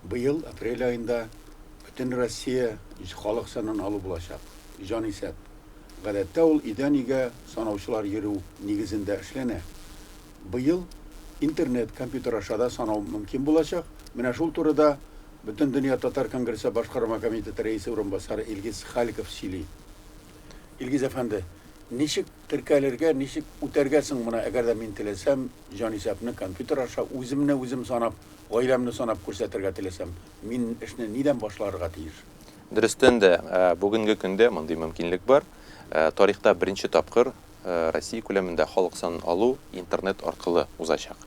Быел апрель аенда Бөтенроссия халык санын алу булачак. Җанисәп. Гадәттә ул өйдән өйгә санаучылар йөрү нигезендә эшләнә. Быел интернет, компьютер аша да санау мөмкин булачак. Менә шул турыда Бөтендөнья татар конгрессы башкарма комитеты рәисе урынбасары Илгиз Халиков сөйли. Илгиз әфәнде, ничек теркәлергә, ничек үтәргә соң моны, әгәр дә мин теләсәм, җанисәпне компьютер аша үземне үзем санап, гаиләмне санап күрсәтергә теләсәм, мин эшне нидән башларга тиеш? Дөрестән дә, бүгенге көндә мондый мөмкинлек бар. Тарихта беренче тапкыр Россия күләмендә халык санын алу интернет аркылы узачак.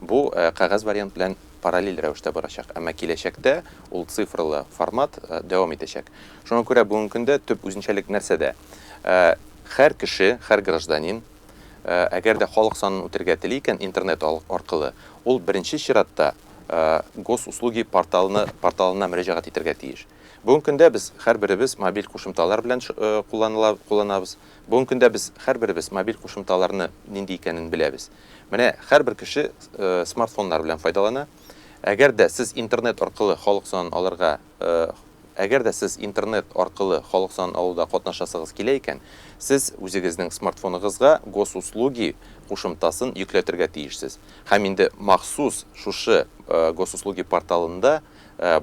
Бу кәгазь вариант белән параллель рәвештә барачак, әмма киләчәктә ул цифрлы формат дәвам итәчәк. Шуңа күрә бүгенге көндә төп үзенчәлек нәрсәдә? Һәр кеше, һәр гражданин, әгәр дә халык санын үтергә тели икән интернет аркылы, ул беренче чиратта Госуслуги порталына, порталына мөрәҗәгать итәргә тиеш. Бүгенге көндә без һәрберебез мобиль кушымталар белән кулланыла, кулланабыз. Бүгенге көндә без һәрберебез мобиль кушымталарны нинди икәнен беләбез. Менә һәрбер кеше смартфоннар белән файдалана. Әгәр дә сез интернет аркылы халык санын алырга Әгәр дә сез интернет аркылы халык санын алуда катнашасыгыз килә икән, сез үзегезнең смартфоныгызга Госуслуги кушымтасын йөкләтергә тиешсез. Һәм инде махсус шушы Госуслуги порталында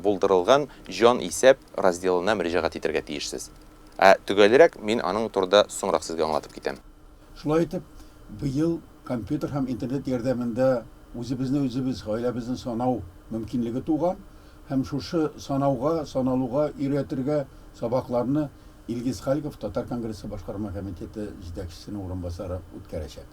булдырылган Җан исәп разделына мөрәҗәгать итәргә тиешсез. Ә төгәлрәк мин аның турында соңрак сезгә аңлатып китәм. Шулай итеп, быел компьютер һәм интернет ярдәмендә үзебезне үзебез, гаиләбезне санау мөмкинлеге туган. Һәм шушы санауга, саналуга өйрәтергә сабакларны Илгиз Халиков, Татар конгрессы башкарма комитеты җитәкчесенең урынбасары үткәрәчәк.